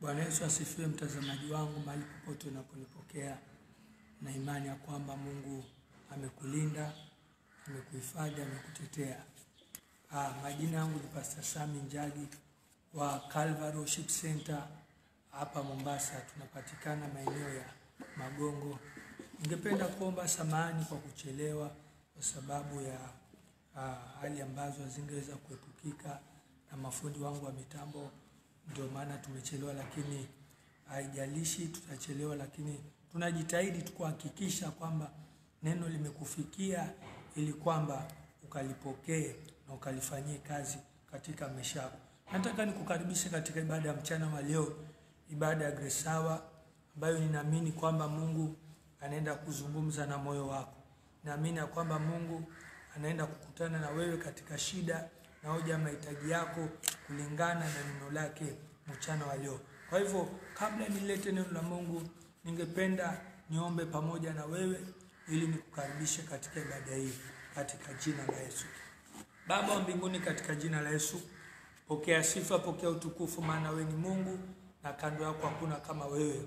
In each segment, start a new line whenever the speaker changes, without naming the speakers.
Bwana Yesu asifiwe, mtazamaji wangu mahali popote unaponipokea, na imani ya kwamba Mungu amekulinda, amekuhifadhi, amekutetea. Majina yangu ni Pastor Sami Njagi wa Calvary Worship Center hapa Mombasa. Tunapatikana maeneo ya Magongo. Ningependa kuomba samahani kwa kuchelewa kwa sababu ya hali ambazo hazingeweza kuepukika na mafundi wangu wa mitambo, ndio maana tumechelewa, lakini haijalishi tutachelewa, lakini tunajitahidi kuhakikisha kwamba neno limekufikia ili kwamba ukalipokee na ukalifanyie kazi katika maisha yako. Nataka nikukaribishe katika ibada ya mchana wa leo, ibada ya Grace Hour, ambayo ninaamini kwamba Mungu anaenda kuzungumza na moyo wako. Naamini ya kwamba Mungu anaenda kukutana na wewe katika shida na hoja mahitaji yako kulingana na neno lake mchana wa leo. Kwa hivyo, kabla nilete neno la Mungu, ningependa niombe pamoja na wewe ili nikukaribishe katika ibada hii katika jina la Yesu. Baba wa mbinguni, katika jina la Yesu, pokea sifa, pokea utukufu, maana wewe ni Mungu na kando yako hakuna kama wewe.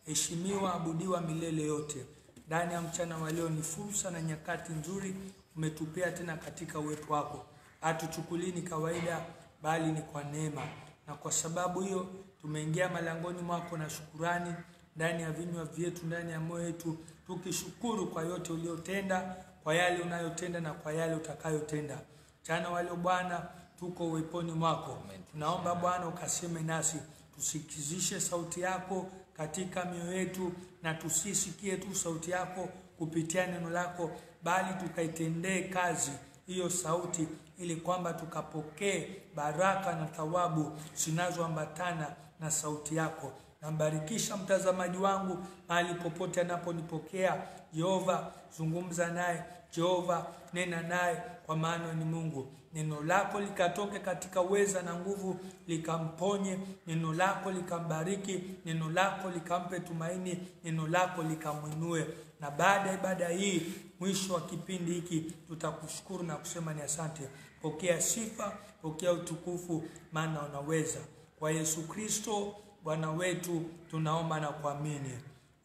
Heshimiwa, abudiwa milele yote. Ndani ya mchana wa leo ni fursa na nyakati nzuri umetupea tena katika uwepo wako. Hatuchukulii ni kawaida, bali ni kwa neema. Na kwa sababu hiyo tumeingia malangoni mwako na shukurani ndani ya vinywa vyetu, ndani ya moyo wetu, tukishukuru kwa yote uliyotenda, kwa yale unayotenda na kwa yale utakayotenda. Mchana wa leo Bwana, tuko uweponi mwako. Tunaomba Bwana ukaseme nasi, tusikizishe sauti yako katika mioyo yetu, na tusisikie tu sauti yako kupitia neno lako, bali tukaitendee kazi hiyo sauti, ili kwamba tukapokee baraka na thawabu zinazoambatana na sauti yako. Nambarikisha mtazamaji wangu mahali popote anaponipokea. Jehova, zungumza naye. Jehova, nena naye, kwa maana ni Mungu. Neno lako likatoke katika uweza na nguvu, likamponye. Neno lako likambariki. Neno lako likampe tumaini. Neno lako likamwinue. Na baada ya ibada hii, mwisho wa kipindi hiki, tutakushukuru na kusema ni asante. Pokea sifa, pokea utukufu, maana unaweza. Kwa Yesu Kristo Bwana wetu tunaomba na kuamini.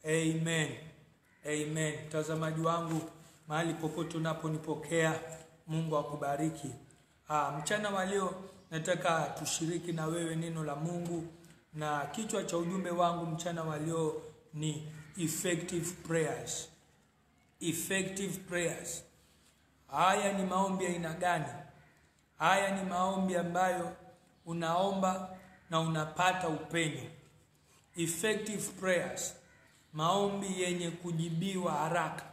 Amen. Amen. Mtazamaji wangu mahali popote unaponipokea, Mungu akubariki. Mchana wa leo nataka tushiriki na wewe neno la Mungu, na kichwa cha ujumbe wangu mchana wa leo ni effective prayers. Effective prayers. Haya ni maombi aina gani? Haya ni maombi ambayo unaomba na unapata upenyo. Effective prayers, maombi yenye kujibiwa haraka.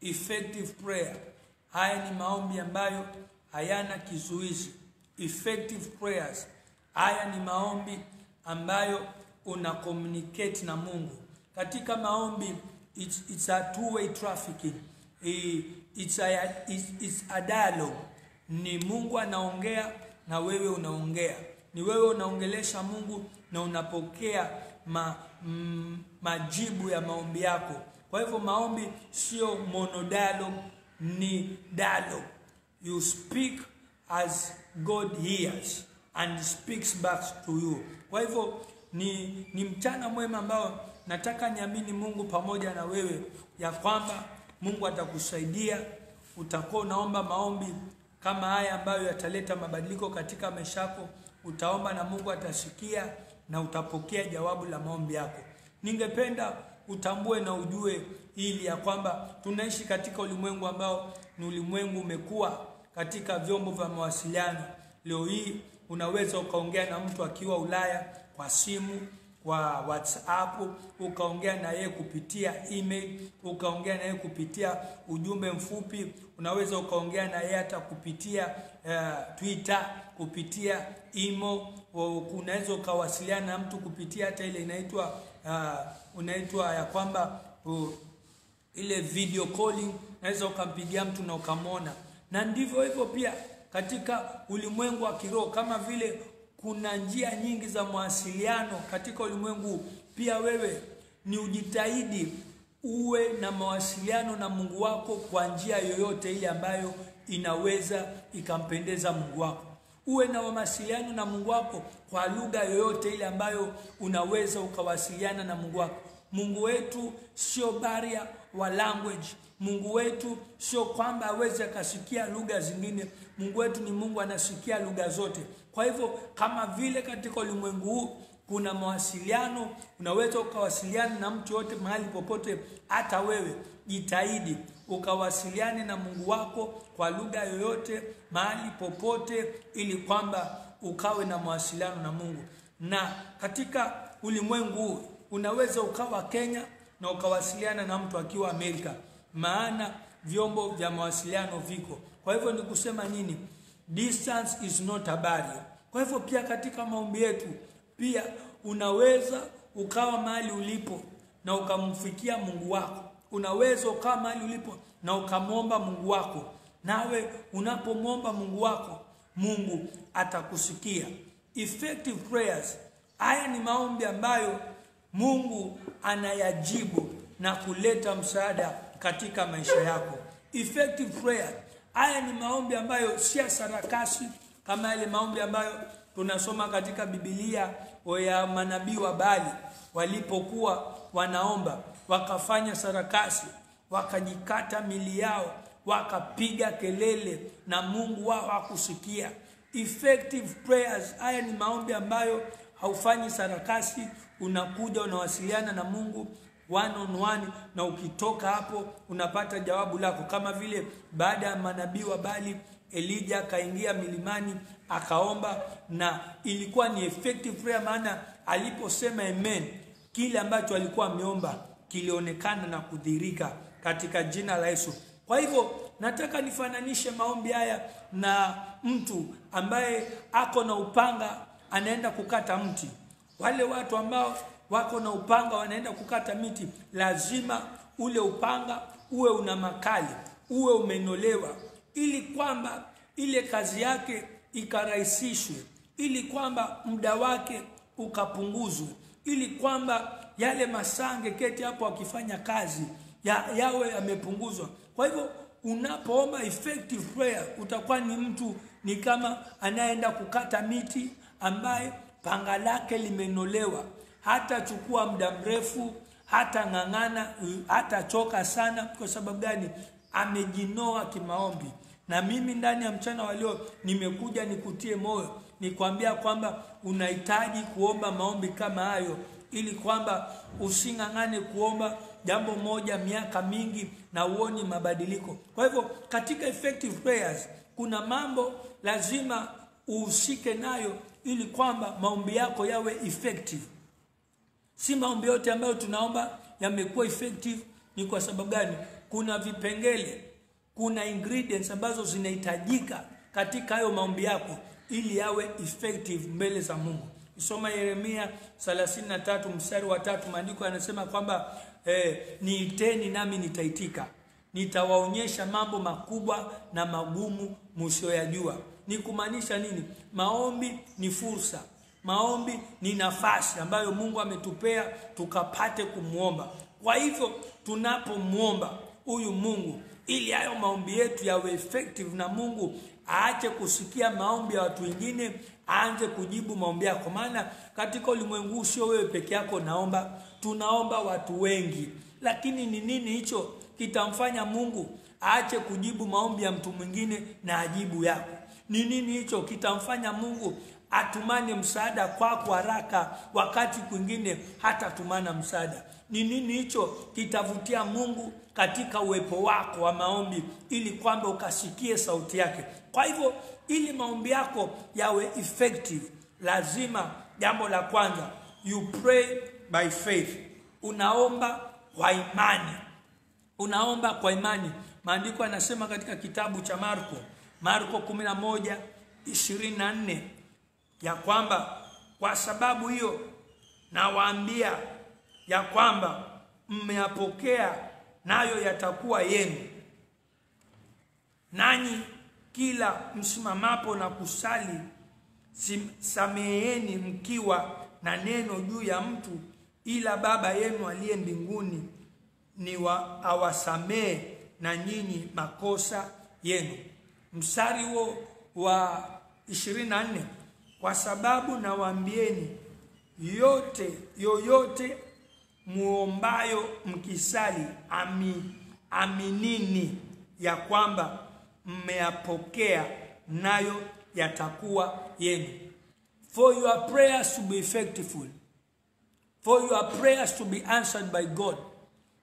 Effective prayer, haya ni maombi ambayo hayana kizuizi. Effective prayers, haya ni maombi ambayo una communicate na Mungu. Katika maombi, it's a two-way trafficking. It's a dialogue. Ni Mungu anaongea na wewe unaongea. Ni wewe unaongelesha Mungu na unapokea majibu ya maombi yako. Kwa hivyo maombi sio monodialogue, ni dialogue. You speak as God hears and speaks back to you. Kwa hivyo ni mchana mwema ambao nataka niamini Mungu pamoja na wewe ya kwamba Mungu atakusaidia. Utakuwa unaomba maombi kama haya ambayo yataleta mabadiliko katika maisha yako. Utaomba na Mungu atasikia na utapokea jawabu la maombi yako. Ningependa utambue na ujue ili ya kwamba tunaishi katika ulimwengu ambao ni ulimwengu umekuwa katika vyombo vya mawasiliano. Leo hii unaweza ukaongea na mtu akiwa Ulaya kwa simu, kwa WhatsApp, ukaongea na yeye kupitia email, ukaongea na yeye kupitia ujumbe mfupi, unaweza ukaongea na yeye hata kupitia Twitter, kupitia imo, unaweza ukawasiliana na mtu kupitia hata ile inaitwa unaitwa ya kwamba ile video calling, unaweza ukampigia mtu na ukamwona. Na ndivyo hivyo pia katika ulimwengu wa kiroho, kama vile kuna njia nyingi za mawasiliano katika ulimwengu, pia wewe ni ujitahidi uwe na mawasiliano na Mungu wako kwa njia yoyote ile ambayo inaweza ikampendeza Mungu wako. Uwe na mawasiliano na Mungu wako kwa lugha yoyote ile ambayo unaweza ukawasiliana na Mungu wako. Mungu wetu sio barrier wa language. Mungu wetu sio kwamba aweze akasikia lugha zingine. Mungu wetu ni Mungu anasikia lugha zote. Kwa hivyo kama vile katika ulimwengu huu kuna mawasiliano, unaweza ukawasiliana na mtu yote mahali popote, hata wewe jitahidi ukawasiliane na Mungu wako kwa lugha yoyote mahali popote, ili kwamba ukawe na mawasiliano na Mungu. Na katika ulimwengu huu unaweza ukawa Kenya na ukawasiliana na mtu akiwa Amerika, maana vyombo vya mawasiliano viko. Kwa hivyo ni kusema nini? Distance is not a barrier. Kwa hivyo pia katika maombi yetu pia unaweza ukawa mahali ulipo na ukamfikia Mungu wako. Unaweza ukawa mahali ulipo na ukamwomba Mungu wako. Nawe unapomwomba Mungu wako, Mungu atakusikia. Effective prayers. Haya ni maombi ambayo Mungu anayajibu na kuleta msaada katika maisha yako. Effective prayer. Haya ni maombi ambayo si sarakasi kama yale maombi ambayo tunasoma katika Biblia ya manabii wa Baali walipokuwa wanaomba, wakafanya sarakasi, wakajikata mili yao, wakapiga kelele na Mungu wao hakusikia. Effective prayers, haya ni maombi ambayo haufanyi sarakasi, unakuja unawasiliana na Mungu one on one, na ukitoka hapo unapata jawabu lako. Kama vile baada ya manabii wa Baali, Elijah akaingia milimani akaomba, na ilikuwa ni effective prayer, maana aliposema amen, kile ambacho alikuwa ameomba kilionekana na kudhihirika katika jina la Yesu. Kwa hivyo nataka nifananishe maombi haya na mtu ambaye ako na upanga anaenda kukata mti. Wale watu ambao wako na upanga wanaenda kukata miti, lazima ule upanga uwe una makali, uwe umenolewa, ili kwamba ile kazi yake ikarahisishwe, ili kwamba muda wake ukapunguzwe, ili kwamba yale masange keti hapo akifanya kazi yawe yamepunguzwa. Kwa hivyo unapoomba effective prayer utakuwa ni mtu ni kama anayeenda kukata miti ambaye panga lake limenolewa. Hata chukua muda mrefu, hata ng'ang'ana, hata choka sana. Kwa sababu gani? Amejinoa kimaombi. Na mimi ndani ya mchana wa leo nimekuja nikutie moyo, nikwambia kwamba unahitaji kuomba maombi kama hayo, ili kwamba using'ang'ane kuomba jambo moja miaka mingi na uoni mabadiliko. Kwa hivyo katika effective prayers kuna mambo lazima uhusike nayo ili kwamba maombi yako yawe effective. Si maombi yote ambayo tunaomba yamekuwa effective. Ni kwa sababu gani? Kuna vipengele, kuna ingredients ambazo zinahitajika katika hayo maombi yako ili yawe effective mbele za Mungu. Soma Yeremia 33 mstari wa 3, maandiko yanasema kwamba niiteni nami nitaitika, nitawaonyesha mambo makubwa na magumu msiyoyajua. Ni kumaanisha nini? Maombi ni fursa, maombi ni nafasi ambayo Mungu ametupea tukapate kumuomba. Kwa hivyo tunapomuomba huyu Mungu, ili hayo maombi yetu yawe effective na Mungu aache kusikia maombi ya watu wengine, aanze kujibu maombi yako. Maana katika ulimwengu sio wewe peke yako naomba, tunaomba watu wengi. Lakini ni nini hicho kitamfanya Mungu aache kujibu maombi ya mtu mwingine na ajibu yako? Ni nini hicho kitamfanya Mungu atumane msaada kwako haraka wakati kwingine hata tumana msaada? Ni nini hicho kitavutia Mungu katika uwepo wako wa maombi ili kwamba ukasikie sauti yake? Kwa hivyo ili maombi yako yawe effective, lazima jambo la kwanza, you pray by faith. Unaomba kwa imani. Unaomba kwa imani. Maandiko yanasema katika kitabu cha Marko, Marko 11:24, ya kwamba kwa sababu hiyo nawaambia ya kwamba mmeyapokea nayo yatakuwa yenu, nanyi kila msimamapo na kusali sameheeni mkiwa na neno juu ya mtu, ila Baba yenu aliye mbinguni ni awasamehe na nyinyi makosa yenu. Mstari huo wa 24, kwa sababu nawaambieni yote yoyote muombayo mkisali, aminini ya kwamba mmeyapokea, nayo yatakuwa yenu. For your prayers to be effective, for your prayers to be answered by God,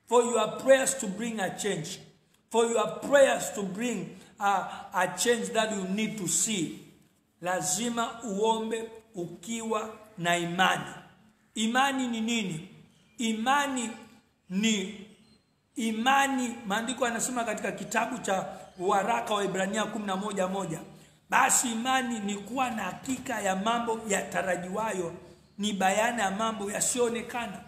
for your prayers to bring a change, for your prayers to bring a change that you need to see, lazima uombe ukiwa na imani. Imani ni nini? Imani ni imani. Maandiko yanasema katika kitabu cha waraka wa Ibrania 11:1, basi imani ni kuwa na hakika ya mambo yatarajiwayo, ni bayana ya mambo yasiyoonekana.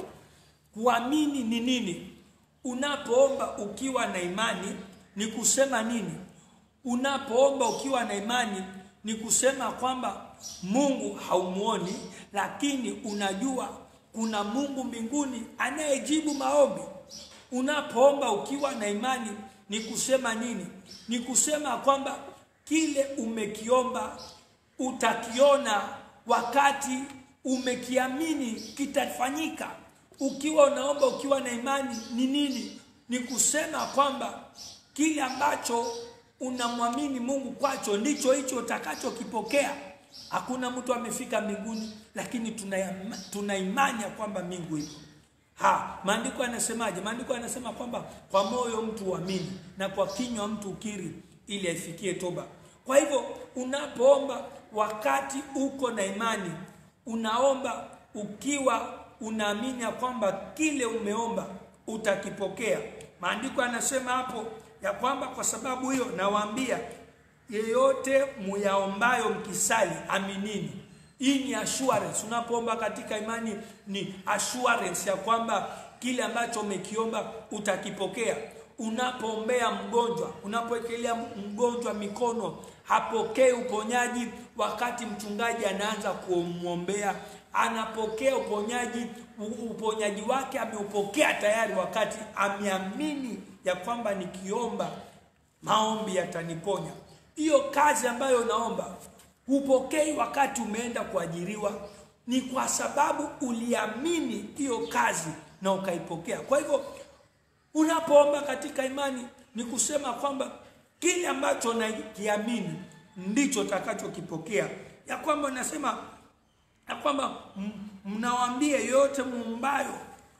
Kuamini ni nini? Unapoomba ukiwa na imani ni kusema nini? Unapoomba ukiwa na imani ni kusema kwamba Mungu haumuoni, lakini unajua kuna Mungu mbinguni anayejibu maombi. Unapoomba ukiwa na imani ni kusema nini? Ni kusema kwamba kile umekiomba utakiona wakati umekiamini kitafanyika. Ukiwa unaomba ukiwa na imani ni nini? Ni kusema kwamba kile ambacho unamwamini Mungu kwacho ndicho hicho utakachokipokea. Hakuna mtu amefika mbinguni, lakini tuna imani ya kwamba mbingu ipo. Maandiko yanasemaje? Maandiko yanasema kwamba kwa moyo mtu uamini na kwa kinywa mtu ukiri ili aifikie toba. Kwa hivyo unapoomba wakati uko na imani, unaomba ukiwa unaamini ya kwamba kile umeomba utakipokea. Maandiko yanasema hapo ya kwamba kwa sababu hiyo nawaambia, yeyote muyaombayo mkisali, aminini. Hii ni assurance. Unapoomba katika imani ni assurance ya kwamba kile ambacho umekiomba utakipokea. Unapoombea mgonjwa, unapowekelea mgonjwa mikono, hapokei uponyaji wakati mchungaji anaanza kumwombea. Anapokea uponyaji, uponyaji wake ameupokea tayari wakati ameamini ya kwamba nikiomba maombi yataniponya. Hiyo kazi ambayo unaomba hupokei wakati umeenda kuajiriwa, ni kwa sababu uliamini hiyo kazi na ukaipokea. Kwa hivyo unapoomba katika imani ni kusema kwamba kile ambacho unakiamini ndicho utakachokipokea. Ya kwamba unasema ya kwamba mnawaambia yote muombayo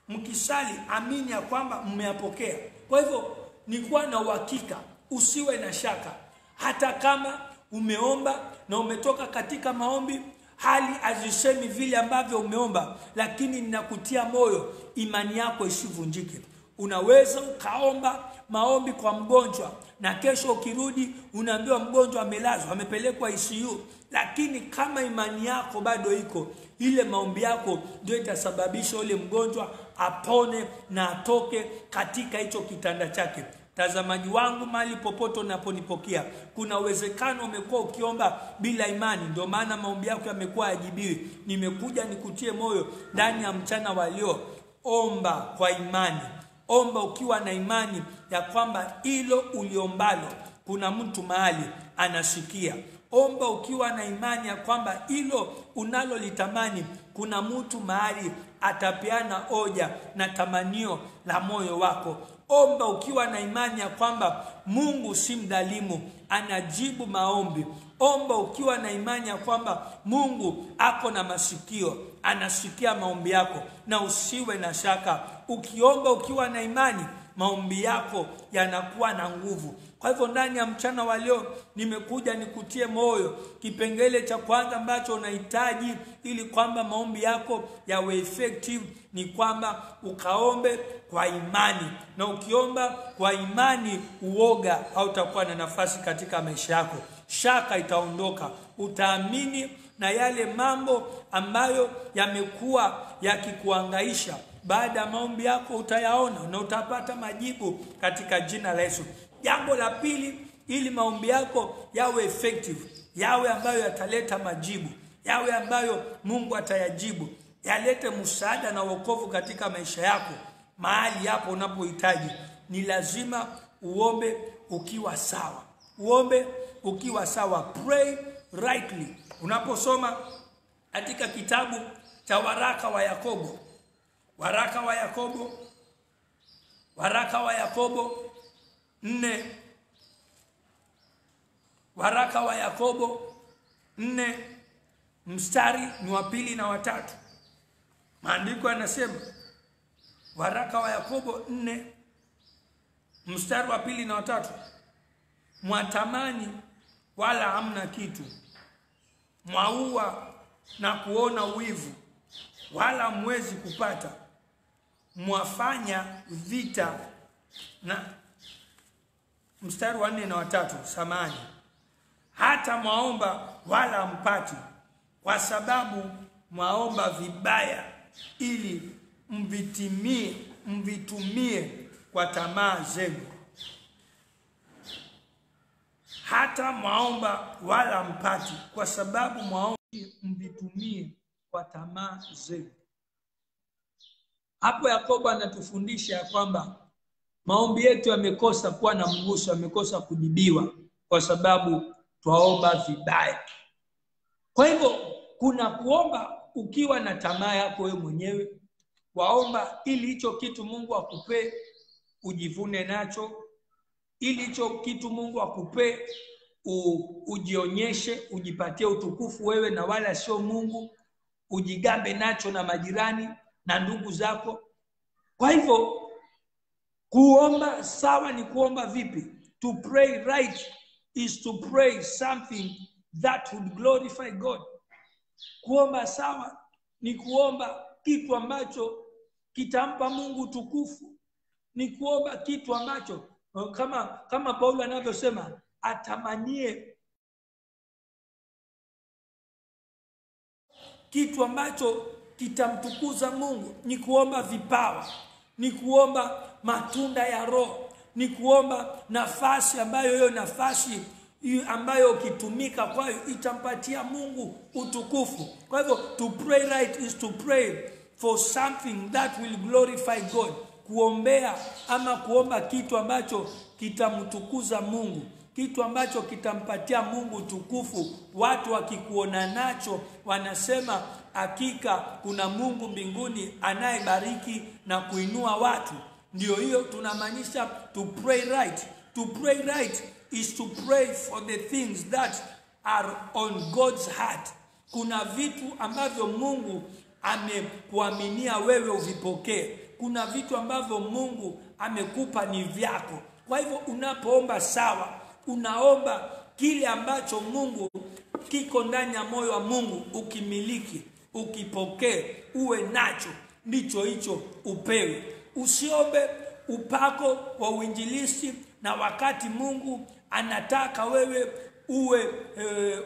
mkisali, amini ya kwamba mmeyapokea. Kwa hivyo ni kuwa na uhakika, usiwe na shaka. Hata kama umeomba na umetoka katika maombi, hali hazisemi vile ambavyo umeomba, lakini ninakutia moyo, imani yako isivunjike. Unaweza ukaomba maombi kwa mgonjwa na kesho ukirudi unaambiwa mgonjwa amelazwa, amepelekwa ICU, lakini kama imani yako bado iko, ile maombi yako ndio itasababisha ule mgonjwa apone na atoke katika hicho kitanda chake. Tazamaji wangu, mahali popote unaponipokea, kuna uwezekano umekuwa ukiomba bila imani, ndio maana maombi yako yamekuwa hayajibiwi. Nimekuja nikutie moyo ndani ya mchana wa leo, omba kwa imani. Omba ukiwa na imani ya kwamba hilo uliombalo kuna mtu mahali anasikia. Omba ukiwa na imani ya kwamba hilo unalolitamani kuna mtu mahali atapeana hoja na tamanio la moyo wako. Omba ukiwa na imani ya kwamba Mungu si mdhalimu, anajibu maombi. Omba ukiwa na imani ya kwamba Mungu ako na masikio, anasikia maombi yako, na usiwe na shaka. Ukiomba ukiwa na imani, maombi yako yanakuwa na nguvu. Kwa hivyo ndani ya mchana wa leo nimekuja nikutie moyo. Kipengele cha kwanza ambacho unahitaji ili kwamba maombi yako yawe effective ni kwamba ukaombe kwa imani. Na ukiomba kwa imani, uoga hautakuwa na nafasi katika maisha yako. Shaka itaondoka. Utaamini na yale mambo ambayo yamekuwa yakikuhangaisha, baada ya maombi yako utayaona na utapata majibu katika jina la Yesu. Jambo la pili, ili maombi yako yawe effective, yawe ambayo yataleta majibu, yawe ambayo Mungu atayajibu, yalete msaada na wokovu katika maisha yako mahali hapo unapohitaji, ni lazima uombe ukiwa sawa. Uombe ukiwa sawa. Pray rightly. Unaposoma katika kitabu cha waraka wa Yakobo, waraka wa Yakobo, waraka wa Yakobo 4, waraka wa Yakobo 4 mstari ni wa 2 na wa 3. Maandiko yanasema, waraka wa Yakobo 4 mstari wa 2 na wa 3, mwatamani wala hamna kitu, mwaua na kuona wivu wala mwezi kupata, mwafanya vita na mstari wa 4 na wa 3, samani, hata mwaomba wala mpati, kwa sababu mwaomba vibaya ili mvitumie kwa tamaa zenu. Hata mwaomba wala mpati, kwa sababu mwaomba mvitumie kwa tamaa zenu. Hapo Yakobo anatufundisha kwamba maombi yetu yamekosa kuwa na mguso, yamekosa kujibiwa kwa sababu twaomba vibaya. Kwa hivyo kuna kuomba ukiwa na tamaa yako wewe mwenyewe, waomba ili hicho kitu Mungu akupe ujivune nacho, ili hicho kitu Mungu akupe ujionyeshe, ujipatie utukufu wewe na wala sio Mungu, ujigambe nacho na majirani na ndugu zako. Kwa hivyo kuomba sawa ni kuomba vipi? To pray right is to pray something that would glorify God. Kuomba sawa ni kuomba kitu ambacho kitampa Mungu tukufu. Ni kuomba kitu ambacho kama Paulo anavyosema, atamanie kitu ambacho kitamtukuza Mungu. Ni kuomba vipawa, ni kuomba matunda ya Roho, ni kuomba nafasi ambayo hiyo nafasi ambayo ukitumika kwayo itampatia Mungu utukufu. Kwa hivyo to pray right is to pray for something that will glorify God. Kuombea ama kuomba kitu ambacho kitamtukuza Mungu, kitu ambacho kitampatia Mungu utukufu. Watu wakikuona nacho wanasema hakika kuna Mungu mbinguni anayebariki na kuinua watu. Ndio hiyo tunamaanisha to pray right. To pray right is to pray for the things that are on God's heart. Kuna vitu ambavyo Mungu amekuaminia wewe uvipokee. Kuna vitu ambavyo Mungu amekupa ni vyako. Kwa hivyo unapoomba sawa, unaomba kile ambacho Mungu kiko ndani ya moyo wa Mungu, ukimiliki, ukipokee, uwe nacho, ndicho hicho upewe. Usiombe upako wa uinjilisti na wakati Mungu anataka wewe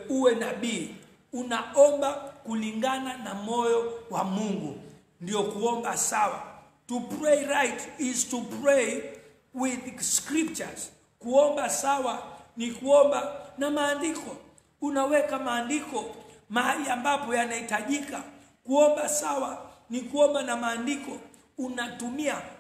uwe nabii. Unaomba kulingana na moyo wa Mungu. Ndio kuomba sawa. To pray right is to pray with scriptures. Kuomba sawa ni kuomba na maandiko. Unaweka maandiko mahali ambapo yanahitajika. Kuomba sawa ni kuomba na maandiko.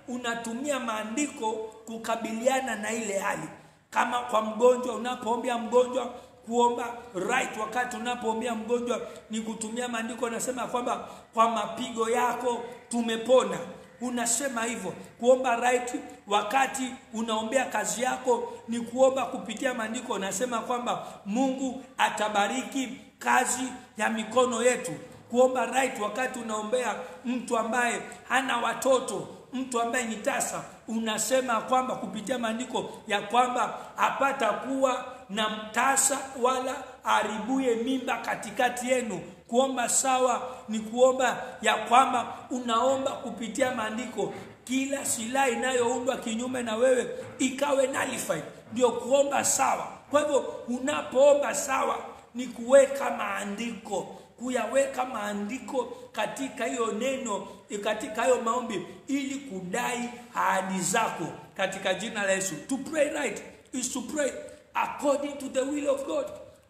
Unatumia maandiko kukabiliana na ile hali. Kama kwa mgonjwa, unapoombea mgonjwa, kuomba right wakati unapoombea mgonjwa ni kutumia maandiko. Unasema kwamba kwa mapigo yako tumepona. Unasema hivyo. Kuomba right wakati unaombea kazi yako ni kuomba kupitia maandiko. Unasema kwamba Mungu atabariki kazi ya mikono yetu. Kuomba right wakati unaombea mtu ambaye hana watoto, mtu ambaye ni tasa, unasema kwamba kupitia maandiko ya kwamba hapata kuwa na mtasa wala aribuye mimba katikati yenu. Kuomba sawa ni kuomba ya kwamba unaomba kupitia maandiko, kila silaha inayoundwa kinyume na wewe ikawe nullified. Ndio kuomba sawa. Kwa hivyo unapoomba sawa ni kuweka maandiko, kuyaweka maandiko katika hiyo neno, katika hiyo maombi, ili kudai ahadi zako katika jina la Yesu. To pray right is to pray according to the will of God.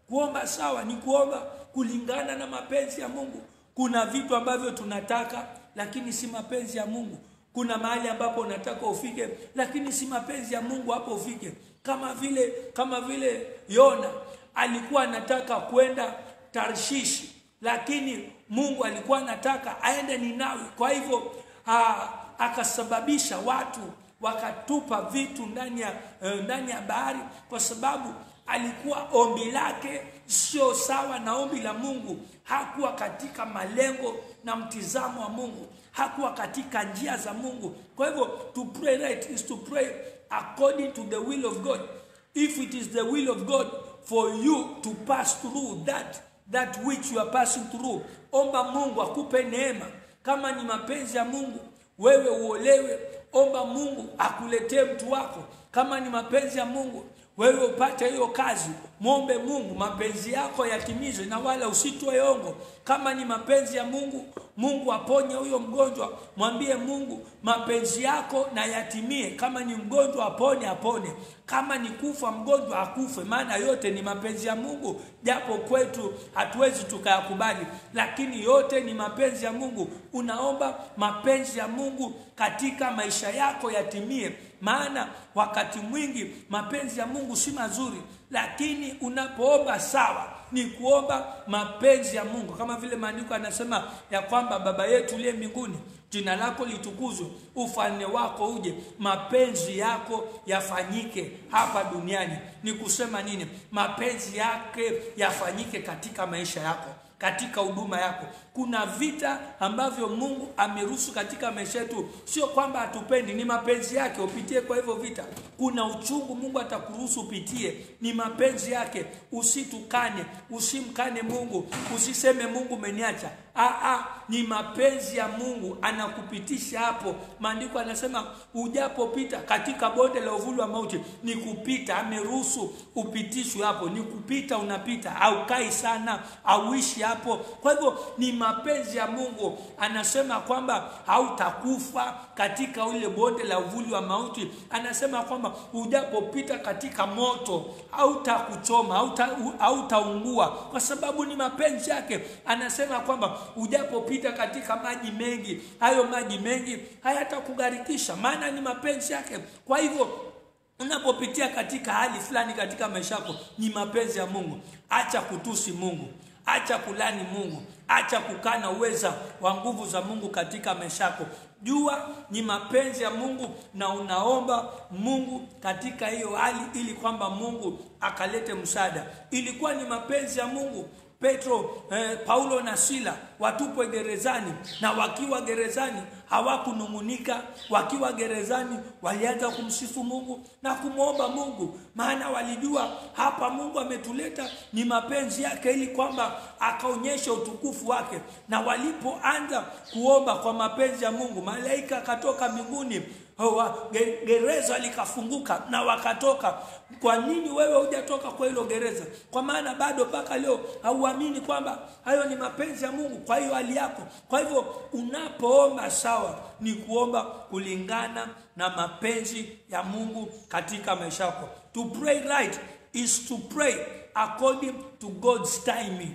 Kuomba sawa ni kuomba kulingana na mapenzi ya Mungu. Kuna vitu ambavyo tunataka lakini si mapenzi ya Mungu. Kuna mahali ambapo unataka ufike lakini si mapenzi ya Mungu hapo ufike. Kama vile Yona Alikuwa anataka kwenda Tarshishi, lakini Mungu alikuwa anataka aende Ninawi. Kwa hivyo akasababisha watu wakatupa vitu ndani ya bahari, kwa sababu alikuwa ombi lake sio sawa na ombi la Mungu. Hakuwa katika malengo na mtizamo wa Mungu, hakuwa katika njia za Mungu. Kwa hivyo to pray right is to pray according to the will of God. If it is the will of God for you to pass through that which you are passing through, omba Mungu akupe neema. Kama ni mapenzi ya Mungu wewe uolewe, omba Mungu akuletee mtu wako. Kama ni mapenzi ya Mungu wewe upate hiyo kazi, muombe Mungu mapenzi yako yatimizwe na wala usitoe ongo. Kama ni mapenzi ya Mungu, Mungu aponye huyo mgonjwa, mwambie Mungu mapenzi yako na yatimie. Kama ni mgonjwa apone, apone. Kama ni kufa mgonjwa akufe, maana yote ni mapenzi ya Mungu. Japo kwetu hatuwezi tukayakubali, lakini yote ni mapenzi ya Mungu. Unaomba mapenzi ya Mungu katika maisha yako yatimie, maana wakati mwingi mapenzi ya Mungu si mazuri, lakini unapoomba sawa ni kuomba mapenzi ya Mungu. Kama vile maandiko anasema ya kwamba Baba yetu uliye mbinguni, jina lako litukuzwe, ufalme wako uje, mapenzi yako yafanyike hapa duniani. Ni kusema nini? Mapenzi yake yafanyike katika maisha yako, katika huduma yako. Kuna vita ambavyo Mungu ameruhusu katika maisha yetu, sio kwamba hatupendi, ni mapenzi yake upitie kwa hivyo vita. Kuna uchungu Mungu atakuruhusu upitie, ni mapenzi yake. Usitukane, usimkane Mungu, usiseme Mungu umeniacha. Ni mapenzi ya Mungu anakupitisha hapo. Maandiko anasema ujapopita katika bonde la uvuli wa mauti, ni kupita, ameruhusu upitishwe hapo, ni kupita, unapita, haukai sana, hauishi hapo. Kwa hivyo ni mapenzi ya Mungu. Anasema kwamba hautakufa katika ule bonde la uvuli wa mauti. Anasema kwamba ujapopita katika moto hautakuchoma, hautaungua, kwa sababu ni mapenzi yake. Anasema kwamba ujapopita katika maji mengi, hayo maji mengi hayatakugarikisha, maana ni mapenzi yake. Kwa hivyo unapopitia katika hali fulani katika maisha yako, ni mapenzi ya Mungu. Acha kutusi Mungu, acha kulani Mungu, acha kukana uweza wa nguvu za Mungu katika maisha yako. Jua ni mapenzi ya Mungu na unaomba Mungu katika hiyo hali ili kwamba Mungu akalete msaada. Ilikuwa ni mapenzi ya Mungu Petro, Paulo na Sila watupwe gerezani, na wakiwa gerezani hawakunungunika. Wakiwa gerezani walianza kumsifu Mungu na kumuomba Mungu, maana walijua hapa Mungu ametuleta ni mapenzi yake ili kwamba akaonyeshe utukufu wake. Na walipoanza kuomba kwa mapenzi ya Mungu, malaika akatoka mbinguni, gereza likafunguka na wakatoka. Kwa nini wewe hujatoka kwa hilo gereza? Kwa maana bado mpaka leo hauamini kwamba hayo ni mapenzi ya Mungu kwa hiyo hali yako. Kwa hivyo unapoomba sawa ni kuomba kulingana na mapenzi ya Mungu katika maisha yako. To pray right is to pray according to God's timing.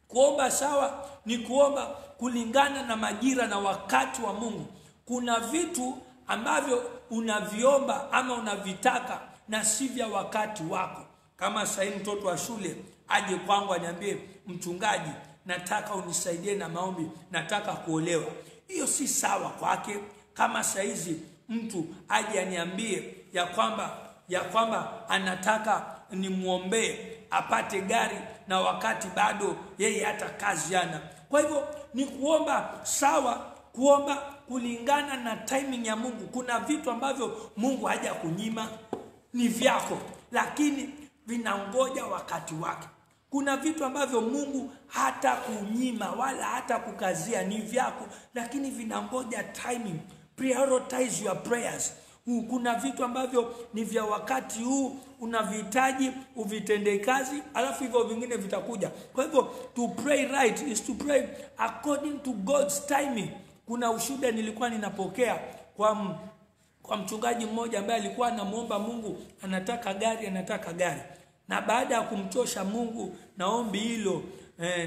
Kuomba sawa ni kuomba kulingana na majira na wakati wa Mungu. Kuna vitu ambavyo unaviomba ama unavitaka na si vya wakati wako. Kama sasa mtoto wa shule aje kwangu aniambie, mchungaji, nataka unisaidie na maombi, nataka kuolewa, hiyo si sawa kwake. Kama saizi mtu aje aniambie ya kwamba anataka nimuombee apate gari, na wakati bado yeye hata kazi hana. Kwa hivyo ni kuomba sawa, kuomba kulingana na timing ya Mungu. Kuna vitu ambavyo Mungu hajakunyima, ni vyako, lakini vinangoja wakati wake. Kuna vitu ambavyo Mungu hata kunyima wala hata kukazia, ni vyako, lakini vinangoja timing. Prioritize your prayers. Kuna vitu ambavyo ni vya wakati huu unavihitaji uvitende kazi, alafu hivyo vingine vitakuja. Kwa hivyo to pray right is to pray according to God's timing. Kuna ushuhuda nilikuwa ninapokea kwa mchungaji mmoja ambaye alikuwa anamuomba Mungu, anataka gari, anataka gari. Na baada ya kumchosha Mungu na ombi hilo,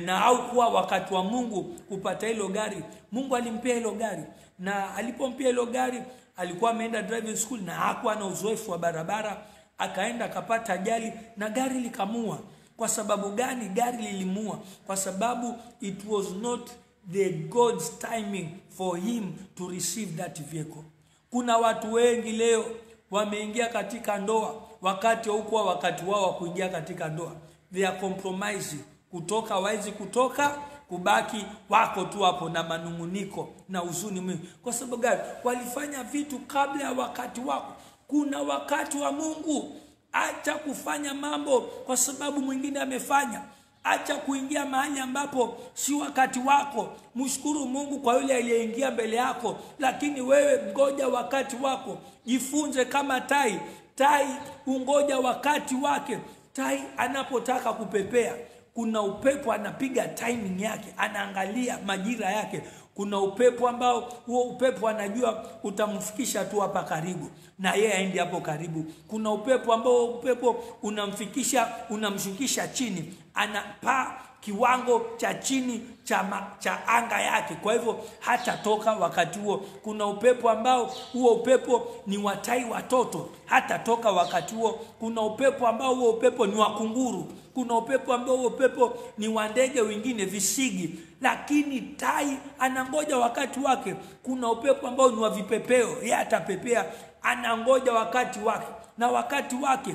na au kuwa wakati wa Mungu kupata hilo gari, Mungu alimpea hilo gari. Na alipompea hilo gari, alikuwa ameenda driving school na hakuwa na uzoefu wa barabara, akaenda akapata ajali na gari likamua. Kwa sababu gani gari lilimua? Kwa sababu it was not the God's timing for him to receive that vehicle. Kuna watu wengi leo wameingia katika ndoa wakati huko wakati wao wa kuingia katika ndoa. They are compromising. Kutoka waizi kutoka, kubaki wako tu hapo na manunguniko na huzuni mwingi. Kwa sababu gani? Walifanya vitu kabla ya wakati wako. Kuna wakati wa Mungu. Acha kufanya mambo kwa sababu mwingine amefanya. Acha kuingia mahali ambapo si wakati wako. Mshukuru Mungu kwa yule aliyeingia mbele yako, lakini wewe ngoja wakati wako. Jifunze kama tai. Tai ungoja wakati wake. Tai anapotaka kupepea, kuna upepo anapiga timing yake, anaangalia majira yake. Kuna upepo ambao huo upepo anajua utamfikisha tu hapa karibu, na yeye aende hapo karibu. Kuna upepo ambao upepo unamfikisha, unamshukisha chini, anapaa kiwango cha chini cha anga yake, kwa hivyo hatatoka wakati huo. Kuna upepo ambao huo upepo ni wa tai watoto, hatatoka wakati huo. Kuna upepo ambao huo upepo ni wa kunguru. Kuna upepo ambao huo upepo ni wa ndege wengine visigi, lakini tai anangoja wakati wake. Kuna upepo ambao ni wa vipepeo, yeye atapepea, anangoja wakati wake. Na wakati wake,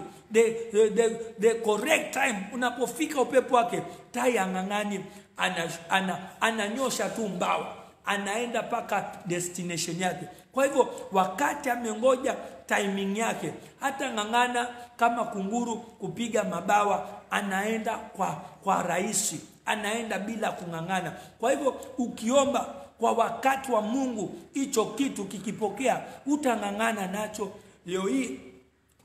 the correct time unapofika upepo wake, tai angangani, ananyosha tu mbawa, anaenda paka destination yake. Kwa hivyo wakati amengoja timing yake, hata ngangana kama kunguru kupiga mabawa, anaenda kwa rahisi, anaenda bila kungangana. Kwa hivyo ukiomba kwa wakati wa Mungu, hicho kitu kikipokea, utangangana nacho. Leo hii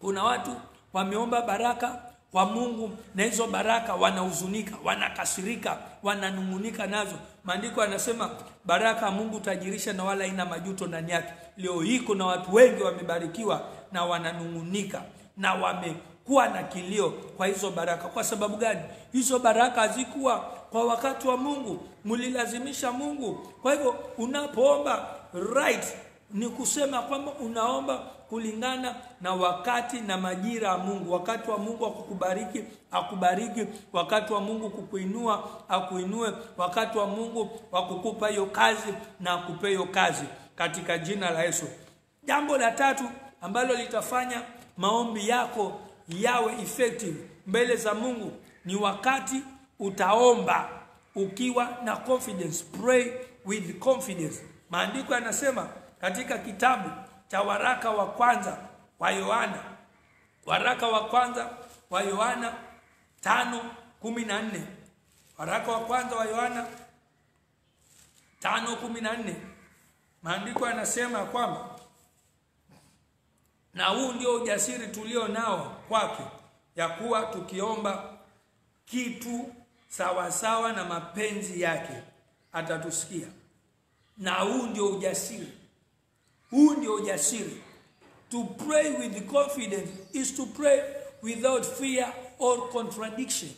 kuna watu wameomba baraka kwa Mungu, na hizo baraka wanahuzunika, wanakasirika, wananungunika nazo. Maandiko yanasema baraka Mungu tajirisha na wala ina majuto ndani yake. Leo hii kuna watu wengi wamebarikiwa na wananungunika na wamekuwa na kilio kwa hizo baraka. Kwa sababu gani? Hizo baraka hazikuwa kwa wakati wa Mungu, mlilazimisha Mungu. Kwa hivyo unapoomba right, ni kusema kwamba unaomba kulingana na wakati na majira ya Mungu. Wakati wa Mungu akukubariki, akubariki. Wakati wa Mungu kukuinua, akuinue. Wakati wa Mungu wa kukupa hiyo kazi na akupe hiyo kazi, katika jina la Yesu. Jambo la tatu ambalo litafanya maombi yako yawe effective mbele za Mungu ni wakati utaomba ukiwa na confidence. Pray with confidence. Maandiko yanasema katika kitabu cha waraka wa kwanza wa Yohana, waraka wa kwanza wa Yohana 5:14, waraka wa kwanza wa Yohana 5:14, maandiko yanasema kwamba na huu ndio ujasiri tulio nao kwake, ya kuwa tukiomba kitu sawasawa na mapenzi yake atatusikia. Na huu ndio ujasiri. Huu ndio ujasiri. To pray with confidence is to pray without fear or contradiction.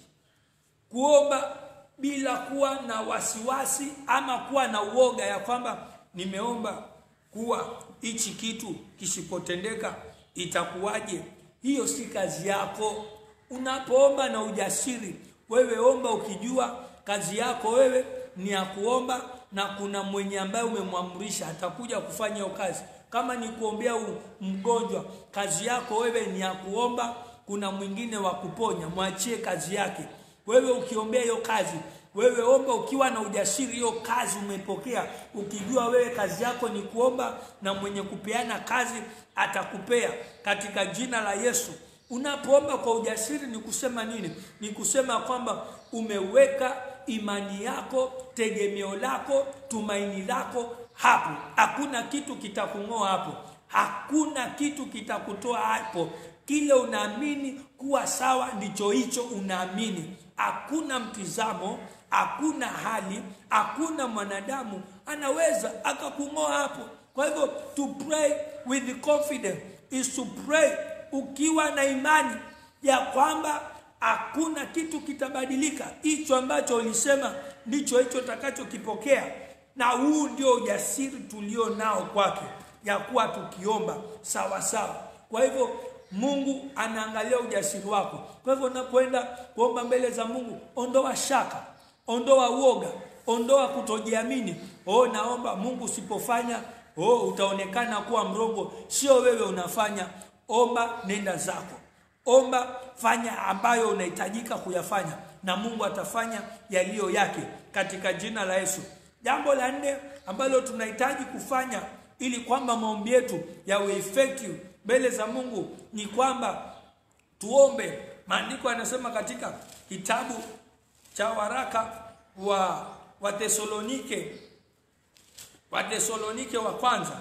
Kuomba bila kuwa na wasiwasi ama kuwa na uoga ya kwamba nimeomba kuwa hichi kitu kisipotendeka itakuwaje. Hiyo si kazi yako. Unapoomba na ujasiri, wewe omba ukijua kazi yako wewe ni ya kuomba, na kuna mwenye ambaye umemwamrisha atakuja kufanya hiyo kazi. Kama ni kuombea mgonjwa, kazi yako wewe ni ya kuomba, kuna mwingine wa kuponya, mwachie kazi yake. Wewe ukiombea hiyo kazi, wewe omba ukiwa na ujasiri, hiyo kazi umepokea, ukijua wewe kazi yako ni kuomba na mwenye kupeana kazi atakupea, katika jina la Yesu. Unapoomba kwa ujasiri ni kusema nini? Ni kusema kwamba umeweka imani yako, tegemeo lako, tumaini lako hapo. Hakuna kitu kitakungoa hapo. Hakuna kitu kitakutoa hapo. Kile unaamini kuwa sawa ndicho hicho unaamini. Hakuna mtizamo, hakuna hali, hakuna mwanadamu anaweza akakungoa hapo. Kwa hivyo to pray with confidence is to pray ukiwa na imani ya kwamba hakuna kitu kitabadilika. Hicho ambacho ulisema ndicho hicho utakachokipokea. Na huu ndio ujasiri tulio nao kwake, ya kuwa tukiomba sawa sawa. Kwa hivyo Mungu anaangalia ujasiri wako. Kwa hivyo unapoenda kuomba mbele za Mungu, ondoa shaka, ondoa uoga, ondoa kutojiamini. Oh, naomba Mungu, usipofanya, oh, utaonekana kuwa mrongo. Sio wewe unafanya. Omba, nenda zako. Omba, fanya ambayo unahitajika kuyafanya, na Mungu atafanya yaliyo yake katika jina la Yesu. Jambo la nne ambalo tunahitaji kufanya ili kwamba maombi yetu yawe effective mbele za Mungu ni kwamba tuombe. Maandiko yanasema katika kitabu cha waraka wa Wathesalonike wa kwanza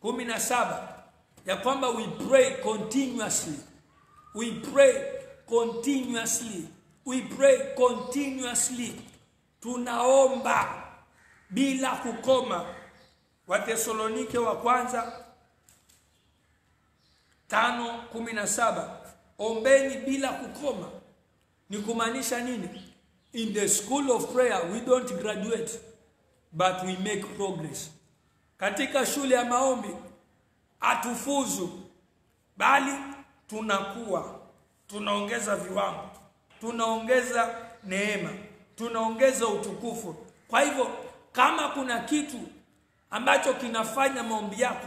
5:17 ya kwamba we pray continuously. We pray continuously. We pray continuously. Tunaomba bila kukoma. Wathesalonike wa kwanza 5:17, ombeni bila kukoma. Ni kumaanisha nini? In the school of prayer we don't graduate, but we make progress. Katika shule ya maombi hatufuzu, bali tunakuwa, tunaongeza viwango, tunaongeza neema, tunaongeza utukufu. Kwa hivyo kama kuna kitu ambacho kinafanya maombi yako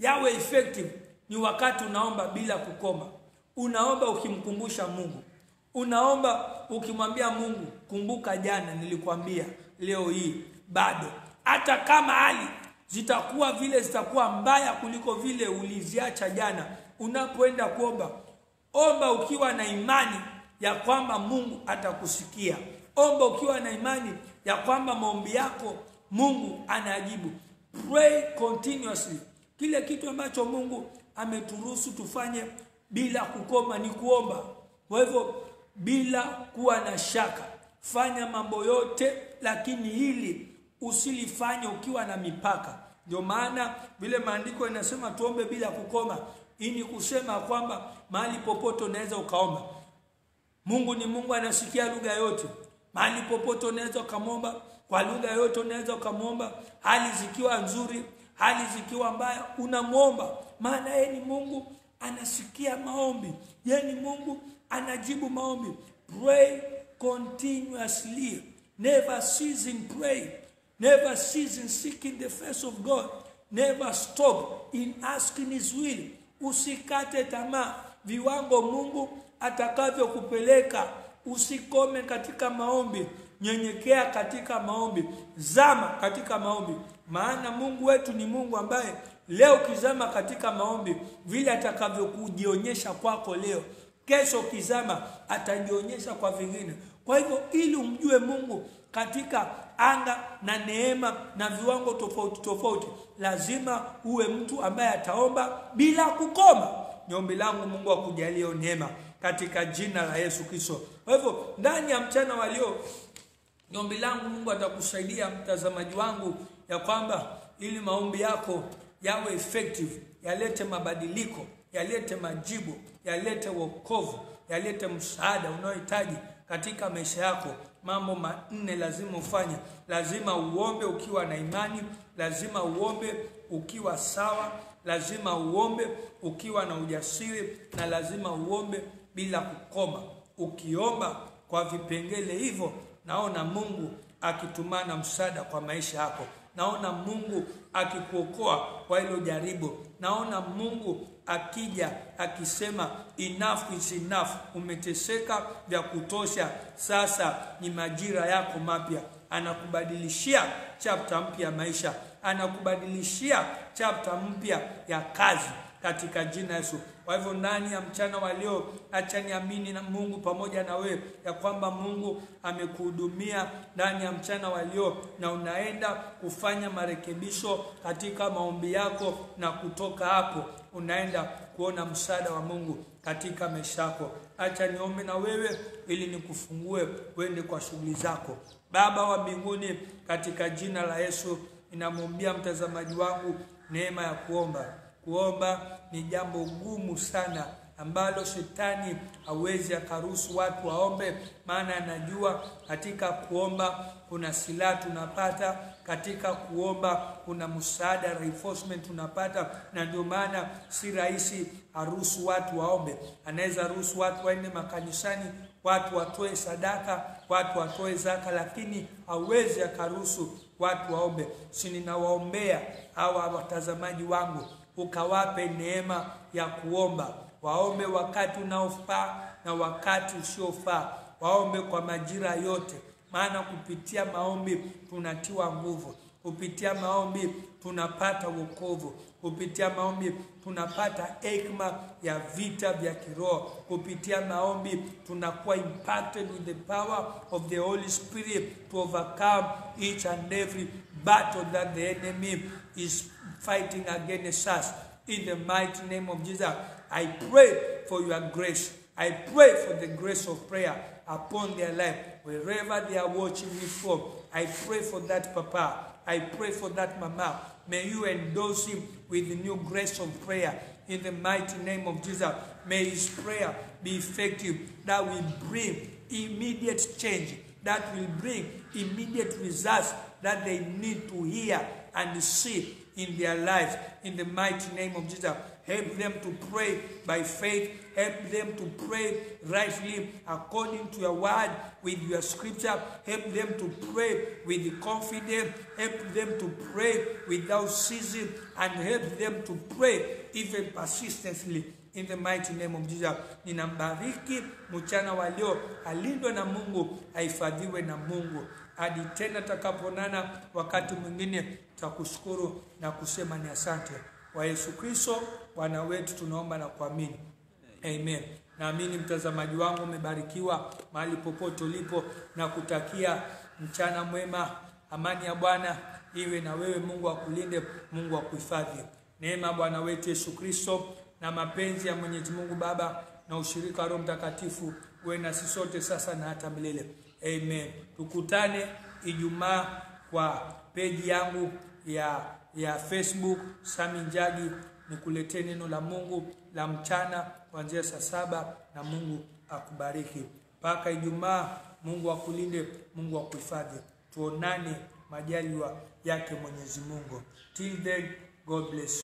yawe effective, ni wakati unaomba bila kukoma. Unaomba ukimkumbusha Mungu. Unaomba ukimwambia Mungu, kumbuka jana nilikwambia, leo hii bado. Hata kama hali zitakuwa vile, zitakuwa mbaya kuliko vile uliziacha jana, unapoenda kuomba, omba ukiwa na imani ya kwamba Mungu atakusikia. Omba ukiwa na imani ya kwamba maombi yako Mungu anajibu. Pray continuously. Kile kitu ambacho Mungu ameturuhusu tufanye bila kukoma ni kuomba. Kwa hivyo bila kuwa na shaka, fanya mambo yote, lakini hili usilifanye ukiwa na mipaka. Ndio maana vile maandiko yanasema tuombe bila kukoma. Hii ni kusema kwamba mahali popote unaweza ukaomba. Mungu ni Mungu, anasikia lugha yote. Mahali popote unaweza ukamwomba, kwa lugha yote unaweza ukamwomba. Hali zikiwa nzuri, hali zikiwa mbaya, unamuomba. Maana yeye ni Mungu, anasikia maombi. Yeye ni Mungu, anajibu maombi. Pray continuously. Never cease in pray. Never cease in seeking the face of God. Never stop in asking his will. Usikate tamaa. Viwango Mungu atakavyokupeleka, usikome katika maombi. Nyenyekea katika maombi. Zama katika maombi. Maana Mungu wetu ni Mungu ambaye leo ukizama katika maombi, vile atakavyokujionyesha kwako leo, kesho kizama atajionyesha kwa vingine. Kwa hivyo ili umjue Mungu katika anga na neema na viwango tofauti tofauti, lazima uwe mtu ambaye ataomba bila kukoma. Ni ombi langu Mungu akujalie neema katika jina la Yesu Kristo. Kwa hivyo ndani ya mchana wa leo, ni ombi langu Mungu atakusaidia mtazamaji wangu ya kwamba ili maombi yako yawe effective, yalete mabadiliko, yalete majibu, yalete wokovu, yalete msaada unaohitaji katika maisha yako. Mambo manne lazima ufanye. Lazima uombe ukiwa na imani, lazima uombe ukiwa sawa, lazima uombe ukiwa na ujasiri, na lazima uombe bila kukoma. Ukiomba kwa vipengele hivyo, naona Mungu akitumana msaada kwa maisha yako. Naona Mungu akikuokoa kwa hilo jaribu. Naona Mungu akija akisema enough is enough, umeteseka vya kutosha, sasa ni majira yako mapya. Anakubadilishia chapter mpya ya maisha, anakubadilishia chapter mpya ya kazi katika jina Yesu. Kwa hivyo ndani ya mchana wa leo, acha niamini na Mungu pamoja na wewe ya kwamba Mungu amekuhudumia ndani ya mchana wa leo, na unaenda kufanya marekebisho katika maombi yako, na kutoka hapo unaenda kuona msaada wa Mungu katika maisha yako. Acha niombe na wewe ili nikufungue uende kwa shughuli zako. Baba wa mbinguni, katika jina la Yesu ninamwombea mtazamaji wangu neema ya kuomba. Kuomba ni jambo gumu sana ambalo shetani hawezi akaruhusu watu waombe, maana anajua katika kuomba kuna silaha tunapata, katika kuomba kuna msaada, reinforcement tunapata. Na ndio maana si rahisi aruhusu watu waombe. Anaweza ruhusu watu waende makanisani, watu watoe sadaka, watu watoe zaka, lakini hawezi akaruhusu watu waombe. Si ninawaombea hawa watazamaji wangu, ukawape neema ya kuomba. Waombe wakati unaofaa na wakati usiofaa, waombe kwa majira yote, maana kupitia maombi tunatiwa nguvu, kupitia maombi tunapata wokovu, kupitia maombi tunapata hekima ya vita vya kiroho, kupitia maombi tunakuwa impacted with the power of the Holy Spirit to overcome each and every battle that the enemy is fighting against us. In the mighty name of Jesus, I pray for your grace. I pray for the grace of prayer upon their life, wherever they are watching me from. I pray for that papa. I pray for that mama. May you endorse him with the new grace of prayer. In the mighty name of Jesus, may his prayer be effective, that will bring immediate change, that will bring immediate results that they need to hear and see in their lives. In the mighty name of Jesus, help them to pray by faith. Help them to pray rightly according to your word, with your scripture. Help them to pray with confidence. Help them to pray without ceasing, and help them to pray even persistently. In the mighty name of Jesus, ninambariki mchana wa leo, alindwe na Mungu, ahifadhiwe na Mungu. Hadi tena takaponana wakati mwingine, tutakushukuru na kusema ni asante. Kwa Yesu Kristo Bwana wetu tunaomba na kuamini. Amen. Naamini mtazamaji wangu umebarikiwa mahali popote ulipo, na kutakia mchana mwema. Amani ya Bwana iwe na wewe. Mungu akulinde, Mungu akuhifadhi. Neema Bwana wetu Yesu Kristo na mapenzi ya Mwenyezi Mungu Baba na ushirika wa Roho Mtakatifu uwe na sisi sote sasa na hata milele. Amen. Tukutane Ijumaa kwa peji yangu ya Facebook Sammy Njagi, nikuletee neno la Mungu la mchana kuanzia saa 7, na Mungu akubariki. Mpaka Ijumaa, Mungu akulinde, Mungu akuhifadhi. Tuonane majaliwa yake Mwenyezi Mungu. Till then, God bless you.